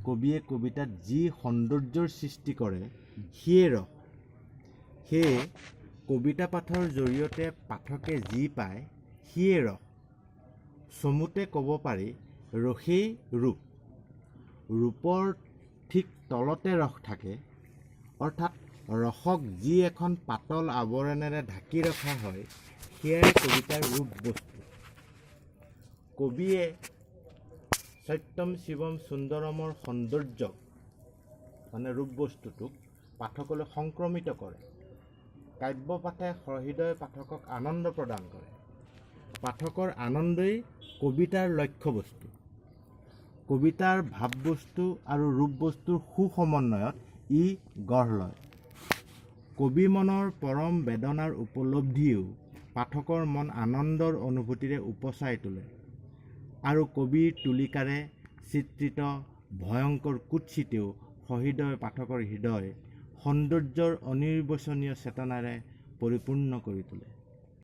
কবিয়ে কবিতাত যি সৌন্দৰ্যৰ সৃষ্টি কৰে সিয়ে ৰস। সেয়ে কবিতা পাঠৰ জৰিয়তে পাঠকে যি পায় সিয়ে ৰস। চমুতে ক'ব পাৰি, ৰসেই ৰূপ। ৰূপৰ ঠিক তলতে ৰস থাকে। অৰ্থাৎ ৰসক যি এখন পাতল আৱৰণেৰে ঢাকি ৰখা হয়, সেয়াই কবিতাৰ ৰূপ বস্তু। কবিয়ে সত্যম শিৱম সুন্দৰমৰ সৌন্দৰ্যক, মানে ৰূপ বস্তুটোক পাঠকলৈ সংক্ৰমিত কৰে। কাব্যপাঠে সহৃদয় পাঠকক আনন্দ প্ৰদান কৰে। পাঠকৰ আনন্দই কবিতাৰ লক্ষ্যবস্তু। কবিতাৰ ভাৱবস্তু আৰু ৰূপবস্তুৰ সুসমন্বয়ত ই গঢ় লয়। কবি মনৰ পৰম বেদনাৰ উপলব্ধিয়েও পাঠকৰ মন আনন্দৰ অনুভূতিৰে উপচাই তোলে আৰু কবিৰ তুলিকাৰে চিত্ৰিত ভয়ংকৰ কুৎসিতেও সহৃদয় পাঠকৰ হৃদয় সৌন্দৰ্যৰ অনিৰ্বচনীয় চেতনাৰে পৰিপূৰ্ণ কৰি তোলে।